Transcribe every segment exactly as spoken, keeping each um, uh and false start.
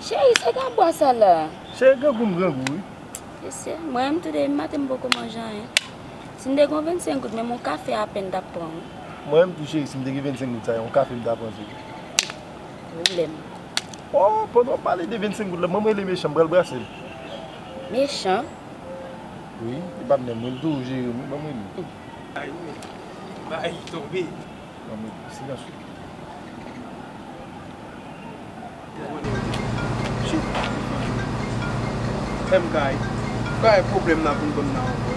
Cheri, se gabwa sa la. Cheri, grangou m grangou, wi. Mesye, mwen menm tou depi maten m poko manje anyen. Si m te gen yon vennsenk goud, menm yon kafe apèn m t ap pran, wi. Mwen menm tou, cheri, si m te gen vennsenk goud sa, yon kafe m ta pran tou. Pwoblèm. Oh, pandan w ap pale de vennsenk goud la, ban m rele Mechan, m pral brase l. Mechan? Wi, e patnè m, wi, l toujou jere m, wi, ban m rele l. Ay, wi. Bay tonbe. Ban m rele l, silans wi. M K, kay pwoblèm nan pou n konn nan ankò.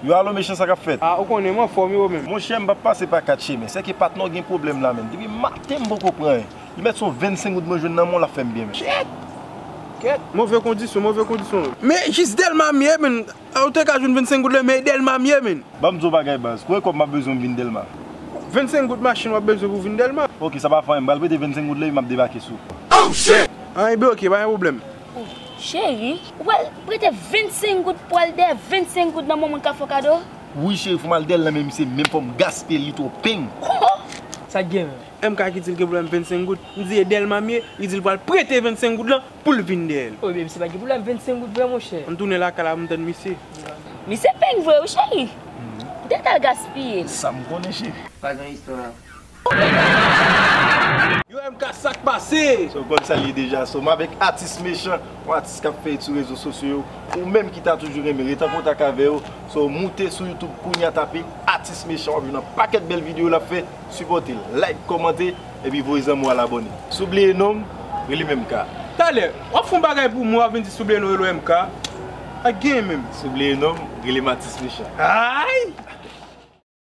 Yo, alo, Mechan, sa k ap fèt? Ah, ou konnen, m anfòm, e ou menm? Monchè, m p ap pase pa kat chemen. Sèke patnè w gen pwoblèm la, menn. Depi maten, m poko pran anyen. Li mèt se yon vennsenk goud mwen jwenn nan men w, l ap fè m byen, menn. Kèt! Kèt! Move kondisyon, move kondisyon. Men jis Dèlma m ye, menn. Ou te ka jwenn vennsenk goud la, men Dèlma m ye, menn. Ban m di w bagay, baz. Konbyen kòb m ap bezwen pou m vin Dèlma? Vennsenk goud machin w ap bezwen pou w vin Dèlma? Oke, sa pa fè anyen. M pral prete vennsenk goud la, epi m ap debake sou ou. Oh, shit! Anyen, ben oke, pa gen pwoblèm. Cheri, ou pral prete vennsenk goud pou al dèyè vennsenk goud nan men yon moun k ap fè w kado? Wi, cheri, fò m al dèyè l nan men misye, menm fò m gaspiye l, li twò peng. Sa k gen menm? M K ki di l gen pwoblèm vennsenk goud. M di e Dèlma m ye, li di l pral prete vennsenk goud lan pou l vin dèyè l. Oh, baby, se pa gen pwoblèm vennsenk goud vre, monchè. Ann tounen lakay la pou m tann misye. Misye peng vre, wi, cheri. Ou te t al gaspiye l. Sa m konnen, cheri. Pa gen istwa. Yo, M K, sa k pase? So, w konn sa l ye deja. So, m avèk Atis Mechan, yon atis k ap fè hit sou rezo sosyo yo. Ou menm ki ta toujou renmen ret an kontak avè yo, so, moute sou YouTube kounye a, tape Atis Mechan, w ap jwenn yon pakèt bèl videyo l ap fè. Sipòte l, like, kòmante, epi voye zanmi w al abòne. Si w bliye non m, rele m M K. Talè, w ap fè yon bagay pou mwen, w ap vin di si w bliye non w rele w M K. A gen menm. Si w bliye non m, rele m Atis Mechan. Ay!